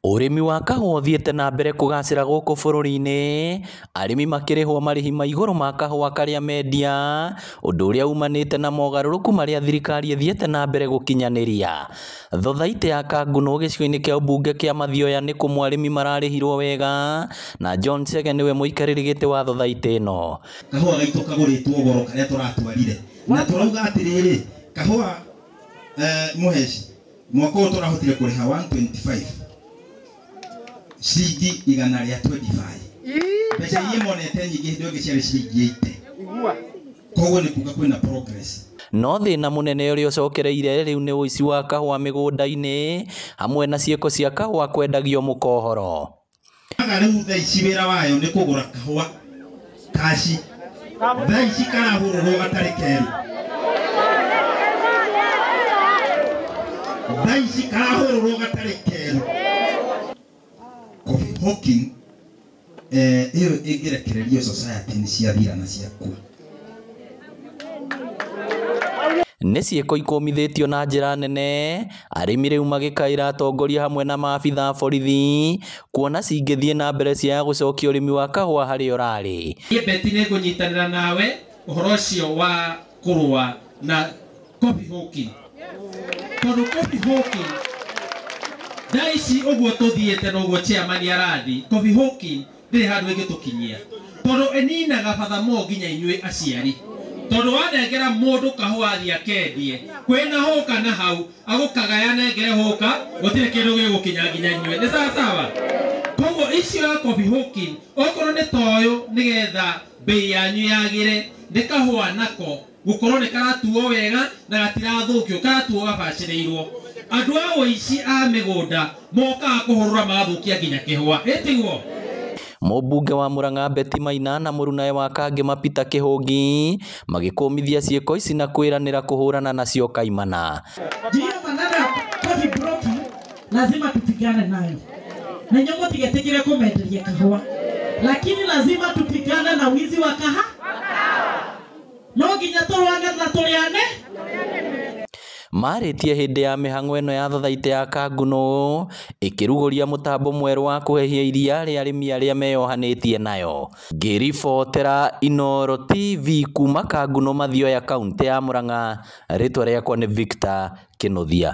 Ũrĩmi wa kahũa ũthiĩte na mbere kũgacĩra gũkũ bũrũri-inĩ, arĩmi makĩrĩhwo marĩhi ma igũrũ ma kahũa karĩa mendia, ũndũ ũrĩa umanĩte na mogarũrũku marĩa thirikari ĩthiĩte na mbere gũkinyanĩria. Thothaitĩ ya Kanguno gĩcigo-inĩ kĩa ũmbunge kĩa Mathioya nĩ kũmwe arĩmi mararĩhirwo wega, na John Chege nĩwe mũikarĩri gĩtĩ wa thothaitĩ ĩno. Kahũa gaitũ kagũrĩtwo goro karĩa tũratwarire na tũrauga atĩrĩrĩ kahũa mũheci mwaka ũyũ tũrahotire kũrĩha 125 ciringi igana rĩa 25 mbeca iria monete nyingĩ hĩndĩ ĩyo ĩngĩ ciarĩ ciringi 80 koguo nĩ kuga kwĩna progress. No thĩna mũnene ũrĩa ũcokereire rĩu nĩ ũici wa kahũa mĩgũnda-inĩ hamwe na ciĩko cia kahũa kwendagio mũkohoro. Aga rĩu thaa ici wĩra wayo nĩ kũgũra kahũa kaci thaa ici karahũrũrwo gatarĩ keru thaa ici karahũrũrwo gatarĩ keru. Coffee hawking ĩyo ĩngĩrekererio society nĩ ciathira na ciakua. Nĩ ciĩko ikũmithĩtio na njĩra nene, arĩmi rĩu magĩkaĩra atongoria hamwe na maabitha a borithi kuona cingĩthiĩ na mbere cia gũcokia ũrĩmi wa kahũa harĩa ũrarĩ. Niĩ Betty nĩ ngũnyitanĩra nawe ũhoro ũcio wa kũrũa na coffee hawking, tondũ coffee hawking thaa ici ũguo tũthiĩte na ũguo chairman arathi, coffee hawking ndĩrĩ handũ ĩngĩtũkinyia tondũ ĩninaga batha mo nginya inyuĩ aciari, tondũ wanengera mũndũ kahũa athiĩ akendie kwĩna hũka na hau agũkagaya nengere hũka gũtirĩ kĩndũ gĩgũkinya nginya inyuĩ nĩ sawa sawa. Koguo icio ya coffee hawking okorwo nĩ toyũ nĩgetha bei yanyu yagĩre nĩ kahũa nako gũkorwo nĩ karatuo wega na gatirathũkio karatuo gabacĩrĩirwo. Andũ a ũici a mĩgũnda mokaga kũhũrũra magathũkia nginya kĩhũa ĩtiguo. Mũmbunge wa Murang'a Betty Maina na mũrunawe wa Kangema Peter Kĩhũngi magĩkũmithia ciĩko ici na kwĩranĩra kũhũrana nacio kaimana. Hiyo maneno ya coffee broking lazima tupigane nayo, na inyuĩ mũtigetĩkĩre kũmenderia kahũa, lakini lazima tupigane na wizi wa kaha no nginya tũrwane na tũrĩane. Marĩtie hĩndĩ ya mĩhang'o ĩno ya thothaitĩ ya Kanguno ĩkĩrugũria mũtambo mwerũ wa kũhehia iria rĩa arĩmi arĩa meyohanĩtie nayo. Ngĩribotera Inooro TV kuma Kanguno Mathioya kaũntĩ ya Murang'a, rĩtwa rĩakwa nĩ Victor Kĩnuthia.